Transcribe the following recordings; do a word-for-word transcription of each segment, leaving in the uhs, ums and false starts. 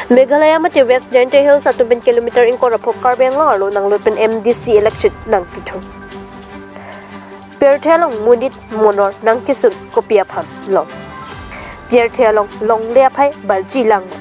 Meghalaya mate West Jaintia Hills atum pen kilometer ingkoi ra pho Karbi Anglong arlo nanglut pen M D C election nangkethur. Pirthe along monit monor nangkesun kopi aphan lo? Pirthe along longle aphai balji lang ma?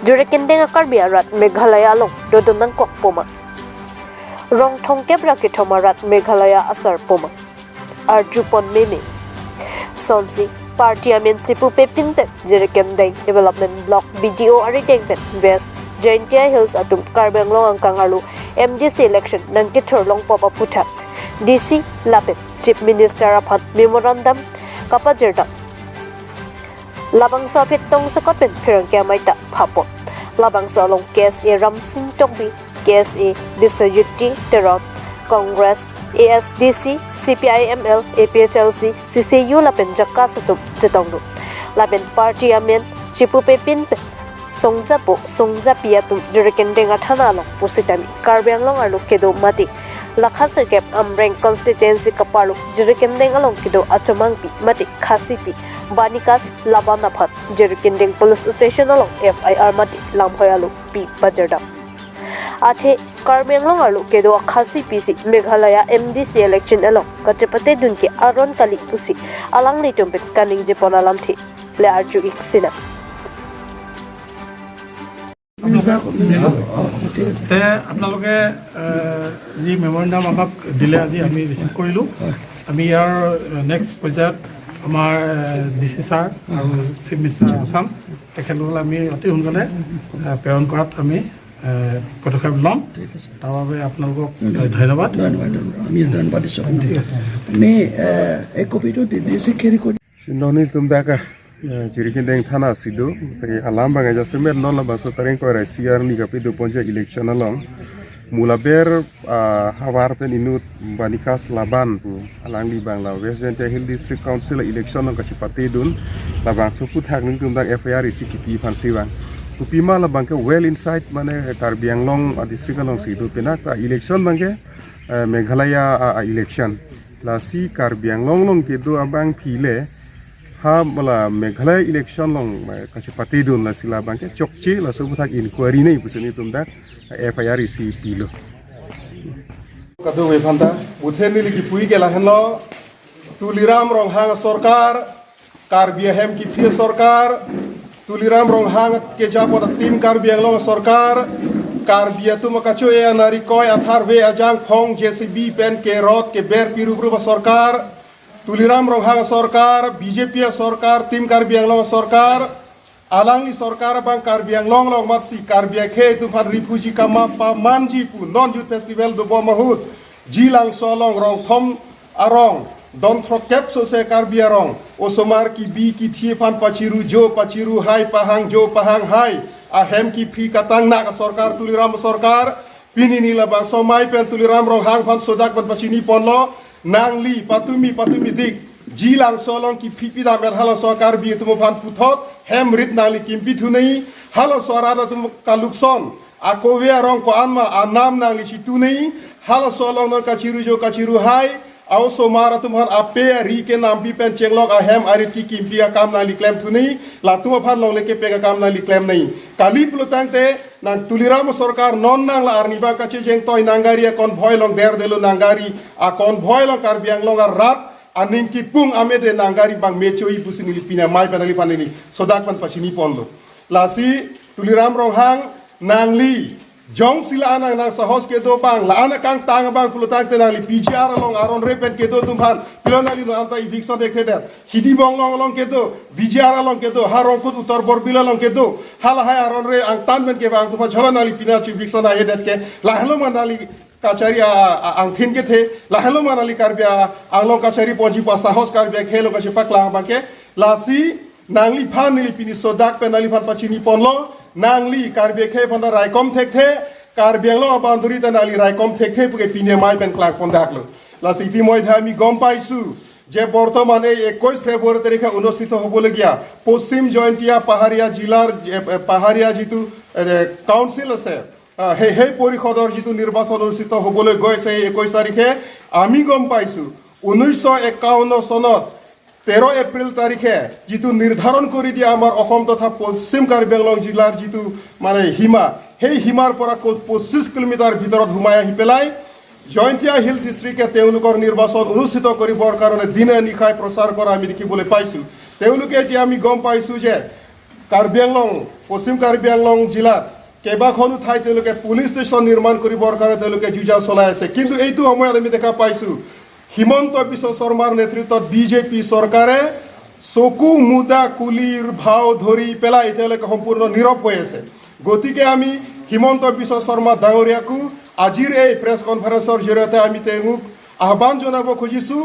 Juri kendeng a-Karbi arat Meghalaya along dodun nangkokpo ma? Rong thomkep ra kethom arat Meghalaya asarpo ma? Arjupon meme. Sonsi party amen chipupe pinpen juri kendeng development block B D O arideng pen West Jaintia Hills atum Karbi Anglong angkang arlo M D C election nangkethur longpo aphuthak D C lapen Chief Minister aphan memorandum kapajirdam. Labangso aphi tongsekot pen pherangke amei ta phapon. Labangso along K S A Ramsing Tokbi, K S A Biswajyoti Teron, Congress, A S D C, C P I M L, A P H L C, C C U lapen JACAS atum chetongdun. Lapen party amen chipupe pinpen songjapo songjapi atum juri kendeng athana along pusitame Karbi Anglong arlo kedo mate lakha sirkep Amreng constituency kaparlo juri kendeng along kedo achomangpi mate Khasipi Banikas Laban aphan juri kendeng police station along F I R mate lamhoi alo pi pajirdam. Athe Karbi Anglong arlo kedo a-Khasipi si Meghalaya M D C election along kachepatedun ke aron kali pusi alanglitum pen kaningjepon alamthe le arju ik sinang. তে আপোনালোকে এ, যি মেমৰেণ্ডাম আমাক দিলে, আজি আমি ৰিচিভ কৰিলোঁ। আমি ইয়াৰ এ, নেক্সট পৰ্যায়ত আমাৰ ডি চি ছাৰ আৰু চিফ মিনিষ্টাৰ আছাম, তেখেতসকলে আমি অতি সোনকালে এ, প্ৰেৰণ কৰাত আমি এ, পদক্ষেপ ল'ম। ঠিক আছে। তাৰ বাবে আপোনালোকক এ, ধন্যবাদ। ধন্যবাদ, ধন্যবাদ। আমি ধন্যবাদ দিছোঁ। ঠিক আছে। আপুনি এ, এই কপিটো ডি চি কেৰি কৰি Sindoni tum dak a, eh, juri kendeng thana si do, sagi alam bang aja semet non labangso tarik ingkoi ra isi arni kapedoponji election along. Mula ber, ah, havar pen inut Banikas Laban pu alangli bang la West Jaintia Hill District Council election along kachepatedun, labangso aphuthak nelitum dak F I R isi kipi aphansi bang. Kopima labang ke well inside mane Karbi Anglong, ah, district along si do, penang ta election bang ke, eh, Meghalaya, ah, ah, election. Lasi Karbi Anglong along kedo abangpi le ha mala Meghalaya election along, eh, kachepatedun, lasi labang ke chokche, laso aphuthak inquiry nei pusi nelitum dak F I R isi pilo. Kadokave aphanta, buthen neli kipu ke lahenlo, Tuliram Ronghang sorkar, Karbi ahem kiphri sorkar, Tuliram Ronghang keja apot a-team Karbi Anglong sorkar, Karbi atum akacho-e anari koi atharve ajang phong J C B pen ke rot keber pirubru ba sorkar, Tuliram Ronghang sorkar, B J P sorkar, team Karbi Anglong sorkar, alangli sorkar bang Karbi Anglong along matsi Karbi akhei atum aphan refugee kama pamanji pu non youth festival dobom ahut, Jilangso along rong thom arong, don throkkep sose Karbi arong, osomar kibi kithi aphan pachiru jo, pachiru hai, pahang jo, pahang hai, ahem kiphri katang nak sorkar, Tuliram sorkar, pini neli labangso amei pen Tuliram Ronghang aphan sodak pen pachiniponlo, nangli patumi patumi dik, Jilangso along kiphri pidam et halaso Karbi atum aphan puthot, hem rit nangli kimpi thunei, halaso arat atum kalukson, akove arong ko-an ma anam nangli chitunei, halaso along non kachiru jo kachiru hai, a-osomar atum aphan ape ari ke nampi pen chenglok ahem arit kikimpi akam nangli klem thunei, latum aphan longle kepek akam nangli klemnei. Kali pulotangte nang Tuliram sorkar non nang la arni bang kachejeng toi nang gari a-convoy along derdelo, nang gari a-convoy along Karbi Anglong arat aning kipung amede nang gari bang mechoi pusi neli pini amei pen nangli aphan neli sodak pen pachiniponlo. Lasi Tuliram Ronghang, nangli jongsi la-an nang sahos kedo bang, la-an akangtang bang pulotangte nangli P G R along aron re pen kedo atum aphan pilo nangli non anta eviction dekthedet. Hidibong along along kedo, B G R along kedo, ha Rongkut Uttar Borbil along kedo, halahai aron re angtan pen kevang atum aphan jolo nangli pini chu eviction ahedet ke, lahenlo ma nangli kachari a, a, angthin kethe, lahenlo ma nangli Karbi a, Anglong kachariponji pu asahos Karbi akhei along kachepaklang abang ke, lasi nangliphan neli pini sodak pen nangliphan pachiniponlo, nangli Karbi akhei aphan ta raikom thekthe, Karbi Anglong a-boundary ta nangli raikom thekthe puke pini amei pen klangpondaklo. Lasi itimoi bhami gom paisu, je bortoman ei একুশ ফেব্রুয়ারি তারিখে অনুষ্ঠিত হ'বলগীয়া পশ্চিম জয়ন্তীয়া পাহাৰীয়া জিলাৰ, এ, এ, পাহাৰীয়া যিটো, এ, কাউন্সিল আছে, আহ, সেই, সেই পৰিষদৰ যিটো নিৰ্বাচন অনুষ্ঠিত হ'বলৈ গৈ আছে এই একৈশ তাৰিখে, আমি গম পাইছো ঊনৈছশ একাৱন্ন চনত তেৰ এপ্ৰিল তাৰিখে যিটো নিৰ্ধাৰণ কৰি দিয়া আমাৰ অসম তথা পশ্চিম কাৰ্বি আংলং জিলাৰ যিটো মানে সীমা, সেই সীমাৰ পৰা ক- পঁচিছ কিলোমিটাৰ ভিতৰত সোমাই আহি পেলাই জয়ন্তীয়া হিল ডিষ্ট্ৰিক্টে তেওঁলোকৰ নিৰ্বাচন অনুষ্ঠিত কৰিবৰ কাৰণে দিনে নিশাই প্ৰচাৰ কৰা আমি দেখিবলৈ পাইছো। তেওঁলোকে এতিয়া আমি গম পাইছো যে কাৰ্বি আংলং, পশ্চিম কাৰ্বি আংলং জিলাত কেইবাখনো ঠাইত তেওঁলোকে পুলিং ষ্টেচন নিৰ্মাণ কৰিবৰ কাৰণে তেওঁলোকে যুঁজা চলাই আছে। কিন্তু এইটো সময়ত আমি দেখা পাইছো হিমন্ত বিশ্ব শৰ্মাৰ নেতৃত্বত বিজেপি চৰকাৰে চকু মুদা কুলিৰ ভাও ধৰি পেলাই এতিয়ালৈকে সম্পূৰ্ণ নীৰৱ হৈ আছে। গতিকে আমি হিমন্ত বিশ্ব শৰ্মা ডাঙৰীয়াকো আজিৰ এই প্ৰেছ কনফাৰেন্সৰ জৰিয়তে আমি তেওঁক আহ্বান জনাব খুজিছো,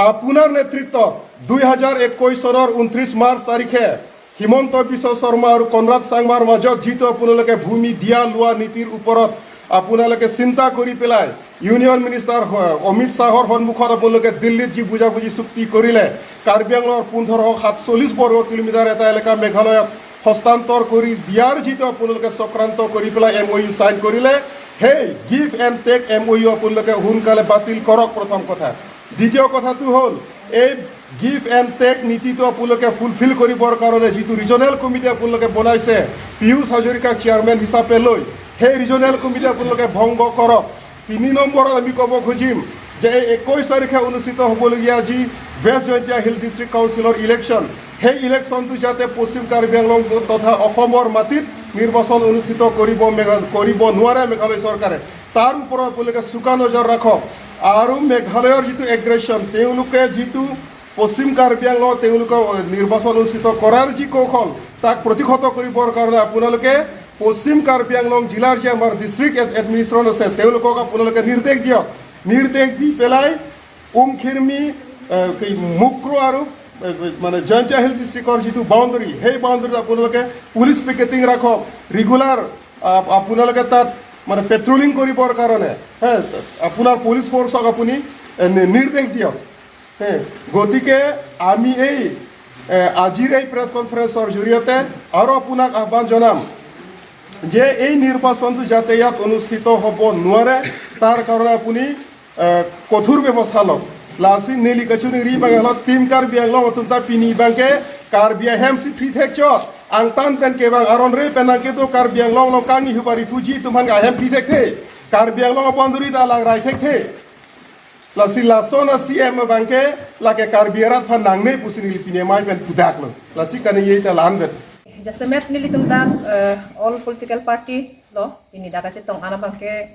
আপোনাৰ নেতৃত্বত দুই হাজাৰ একৈশ চনৰ ঊনত্ৰিশ মাৰ্চ তাৰিখে হিমন্ত বিশ্ব শৰ্মা আৰু কনৰাড চাংমাৰ মাজত যিটো আপোনালোকে ভূমি দিয়া লোৱা নীতিৰ ওপৰত আপোনালোকে চিন্তা কৰি পেলাই ইউনিয়ন মিনিষ্টাৰ হ- অমিত শ্বাহৰ সন্মুখত আপোনালোকে দিল্লীত যি বুজাবুজি চুক্তি কৰিলে, কাৰ্বি আংলঙৰ পোন্ধৰশ সাতচল্লিছ বৰ্গ কিলোমিটাৰ এটা এলেকা মেঘালয়ক হস্তান্তৰ কৰি দিয়াৰ যিটো আপোনালোকে চক্ৰান্ত কৰি পেলাই এম অ' ইউ চাইন কৰিলে, সেই গিভ এণ্ড টেক এম অ' ইউ আপোনালোকে সোনকালে বাতিল কৰক, প্ৰথম কথা। দ্বিতীয় কথাটো হ'ল, এই গিভ এণ্ড টেক নীতিটো আপোনালোকে ফুলফিল কৰিবৰ কাৰণে যিটো ৰিজনেল কমিটি আপোনালোকে বনাইছে, পীয়ুষ হাজৰিকাক চেয়াৰমেন হিচাপে লৈ সেই ৰিজনেল কমিটি আপোনালোকে ভংগ কৰক। তিনি নম্বৰত আমি ক'ব খুজিম যে এই একৈশ তাৰিখে অনুষ্ঠিত হ'বলগীয়া যি ৱেষ্ট জয়ন্তীয়া হিল ডিষ্ট্ৰিক্ট কাউন্সিলৰ ইলেকশ্যন, সেই ইলেকশ্যনটো যাতে পশ্চিম কাৰ্বি আংলং তথা অসমৰ মাটিত নিৰ্বাচন অনুষ্ঠিত কৰিব মেঘা- কৰিব নোৱাৰে মেঘালয় চৰকাৰে, তাৰ ওপৰত আপোনালোকে চোকা নজৰ ৰাখক। আৰু মেঘালয়ৰ যিটো এগ্ৰেশ্যন, তেওঁলোকে যিটো পশ্চিম কাৰ্বি আংলঙত তেওঁলোকে নিৰ্বাচন অনুষ্ঠিত কৰাৰ যি কৌশল, তাক প্ৰতিহত কৰিবৰ কাৰণে আপোনালোকে পশ্চিম কাৰ্বি আংলং জিলাৰ যি আমাৰ ডিষ্ট্ৰিক্ট এড- এডমিনিষ্ট্ৰেশ্যন আছে, তেওঁলোকক আপোনালোকে নিৰ্দেশ দিয়ক। নিৰ্দেশ দি পেলাই উমখিৰমি, এ, কি, মুক্ৰ আৰু, এ, মানে জয়ন্তীয়া হিল ডিষ্ট্ৰিক্টৰ যিটো বাউণ্ডেৰী, সেই বাউণ্ডেৰীত আপোনালোকে পুলিচ পিকেটিং ৰাখক, ৰেগুলাৰ, আ, আপোনালোকে তাত মানে পেট্ৰলিং কৰিবৰ কাৰণে, হে, আপোনাৰ পুলিচ ফৰ্চক আপুনি, এ, নি- নিৰ্দেশ দিয়ক। হে, গতিকে আমি এই, এ, আজিৰ এই প্ৰেছ কনফাৰেন্সৰ জৰিয়তে আৰু আপোনাক আহ্বান জনাম যে এই নিৰ্বাচনটো যাতে ইয়াত অনুষ্ঠিত হ'ব নোৱাৰে, তাৰ কাৰণে আপুনি, এ, কঠোৰ ব্যৱস্থা লওক। Lasi neli kachiningri abang lo, Team Karbi Anglong atum ta pini abangke Karbi ahem si free thekchot. Angtan pen kevang aron re pen nangkedo Karbi Anglong along kangni huba refugee atum aphan ahem free thekthe. Karbi Anglong aboundary ta lang rai thekthe. Lasi lason a C M abangke lake Karbi arat aphan nangne pusi neli pini amei pen pudaklo. Lasi kaningje ta la-an vet. Jasemet nelitum dak, eh, all political party lo, pini dak kachetong an abangke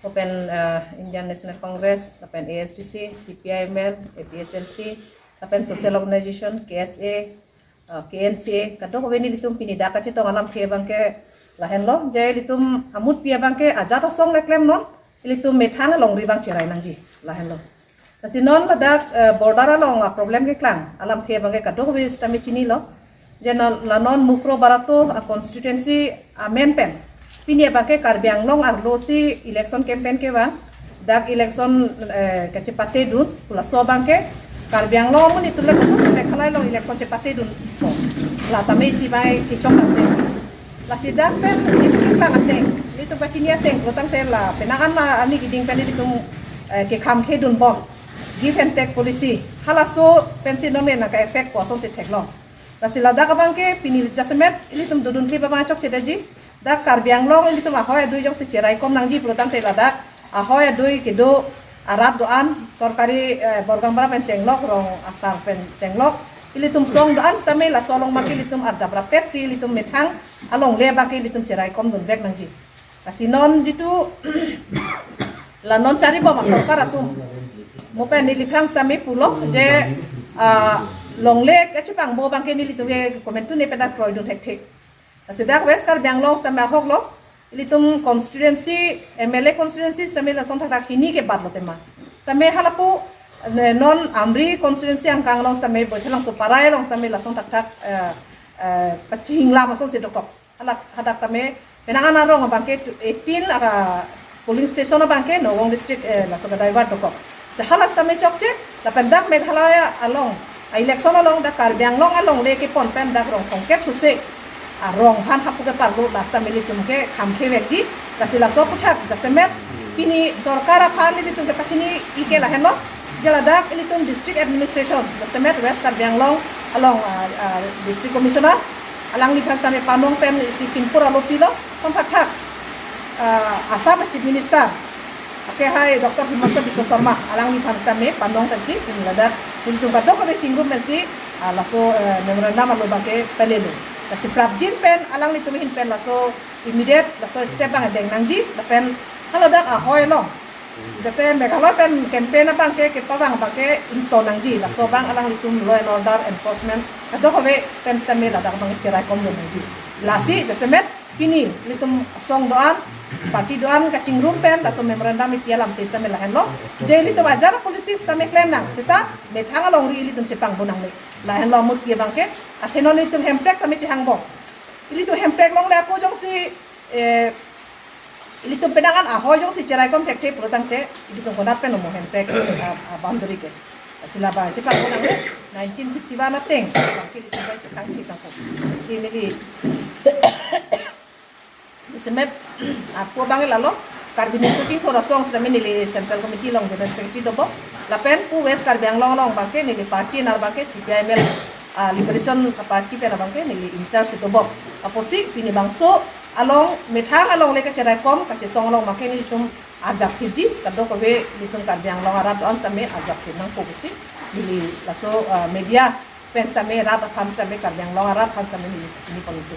lapen, eh, Indian National Congress, lapen A S D C, C P I M L, A P H L C, lapen social organization, K S A, eh, K N C A, kadokave nelitum pini dak kachetong alamthe abangke lahenlo, je ilitum amutpi abangke ajat asong le klemnon, ilitum methang alongri abang cherai nangji, lahenlo. Lasi non ladak, eh, border along a problem keklang alamthe abangke kadokave sitame chinilo. Je non, la non Mukroh Barato a constituency amen pen pini abangke Karbi Anglong arlo si election campaign kevang, dak election, eh, kachepatedun, pu laso abangke Karbi Anglong amonit atum le kosonsi Meghalaya along election chepatedun ko, la tame isi abang kechok ateng. Lasi dak pen ilitum keklang ateng, ilitum kachini ateng, pulo tangte la penang an la ani keding pen ilitum, eh, kekham khedun bom, give and take policy. Halaso pensi non le nangke-effect ko asonsi theklong. Lasi ladak abangke pini jasemet ilitum dodun thip abang chokchedetji. Dak Karbi Anglong ilitum ahoi adui jongsi cherai kom nangji pulo tangte ladak ahoi adui kedo arat do-an, sorkari, eh, borgaonbura pen chenglok, rong asar pen chenglok, ilitum song do-an sitame laso along abangke ilitum arjap rapetsi ilitum methang alongle abangke ilitum cherai kom dunvek nangji. Lasi non jitu la non chari bom a sorkar atum, mo pen neli aphrang sitame pulo je, ah, longle kachepangbo abangke nelitum ke komantu ne pen dak kroidun thekthe. Lasi dak West Karbi Anglong sitame ahok lo, ilitum constituency, M L A constituency sitame lason thakthak hini ke bat lo tema. Sitame halapu, ne, non Amri constituency angkang along sitame, Boiselangso Parai along sitame lason thakthak, eh, eh, kachinglam asonsi dokok. Halak hadak tame penang an arong abangke eighteen aka polling station abangke Nagaon district, eh, laso ke divert dokok. Si hala sitame chokche, lapen dak Meghalaya along, a election along dak Karbi Anglong alongle kepon pen dak rong songkep suse arong aphan hapu keparlo, la sitame ilitum ke kham khevekji. Lasi laso aputhak jasemet pini sorkar aphan ilitum ke pachini ike lahenlo. Jaladak ilitum district administration, jasemet West Karbi Anglong along, ah, ah, district commissioner, alangliphan sitame panong pen isi pinpur alo pilo, son thakthak, ah, Assam Chief Minister, akehai Doctor Himanta Biswa Sarma, alangliphan sitame panong pensi, pini ladak, ilitum kadokave chingrum pensi, ah, laso, eh, memorandum alo abangke palelo. Lasi prapjin pen, alanglitum ahin pen laso immediate, laso step abang deng nangji, lapen haladak ahoi along. Jate Meghalaya pen campaign abangke, kepavang abangke ingto nangji, laso abang alanglitum law and order enforcement kadokave pen sitame ladak abang cheraikom do nangji. Lasi jasemet pini ilitum asong do-an, party do-an kachingrum pen laso memorandum ipi alamthe sitame lahenlo. Je ilitum ajat politics sitame klem nang, seta methang alongri ilitum chepangbo nangne. Lahenlo amutpi abangke, athe non ilitum hemprek sitame chehangbo. Ilitum hemprek longle ako jongsi, eh, ilitum penang an ahoi jongsi cheraikom thekthe pulotangte, ilitum konat pen omo hemprek, ah, ah, boundary ke. Sila ba chepangbo nangne, nineteen fifty-one ateng, bangke ilitum bai chethang chethang ko. Si neli, jasemet, ako abang lalo, Karbi Newspaper Asong sitame neli Central Committee along General Secretary dobo. Lapen pu West Karbi Anglong along abangke neli party nar abangke C P I M L, ah, Liberation Party pen abangke neli in charge dobo. Apotsi pini bangso along methang alongle kacheraikom kachesong along abangke nelitum ajak thiji, kadokave ilitum Karbi Anglong arat do-an sitame ajak thi nangpo pusi neli laso, ah, media pen sitame rat aphan sitame Karbi Anglong arat aphan sitame neli chini pon itu.